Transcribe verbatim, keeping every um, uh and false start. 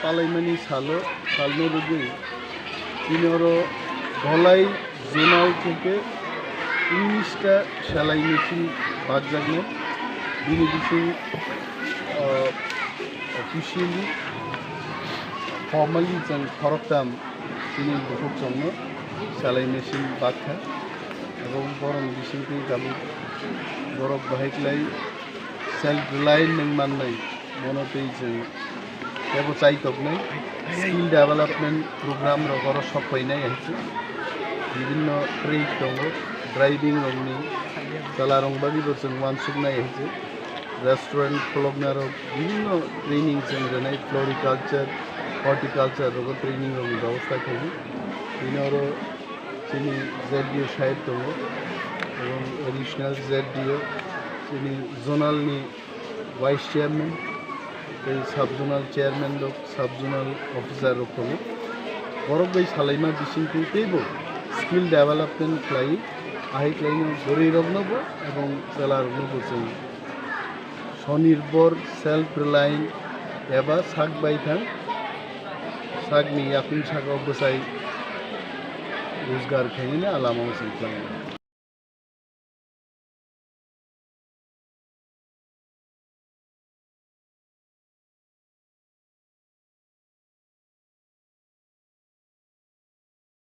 Palaimani salo, salno rwgwi, chini oro Dholai zonal theke unnish ta selai machine bakjaknai. Bini bising, ah, officially, formally chwng khoroktham chini bukhuk chwngno selai machine bakha. Abo borokni bisingtwi tabuk borok bahai khlai self reliant wng mannai, bono twi chwng teibo chaitoknai skill development program rok oro sok phainai hai se. Bibinno trade tongo, driving rokni chwla rok bagwi bo chwng uansuknai hai se. Restaurant khulokna rok bibinno training chwng rwnai, floriculture, horticulture rogo training rokni bebosta khaio. Bini oro chini Z D O saheb tongo, ebong additional Z D O, chini zonal ni vice chairman, tei sub zonal chairman rok, sub zonal officer rok tongo. Borok bai salaima bisingtwi teibo skill development khlai, ahai khlaino bwrwi roknobo ebong chwla roknobo chwng Swnirbhar, self reliant eba sak baithang, sakni yakung saka bwsai rojgar khainani a lamao chwng khlaio.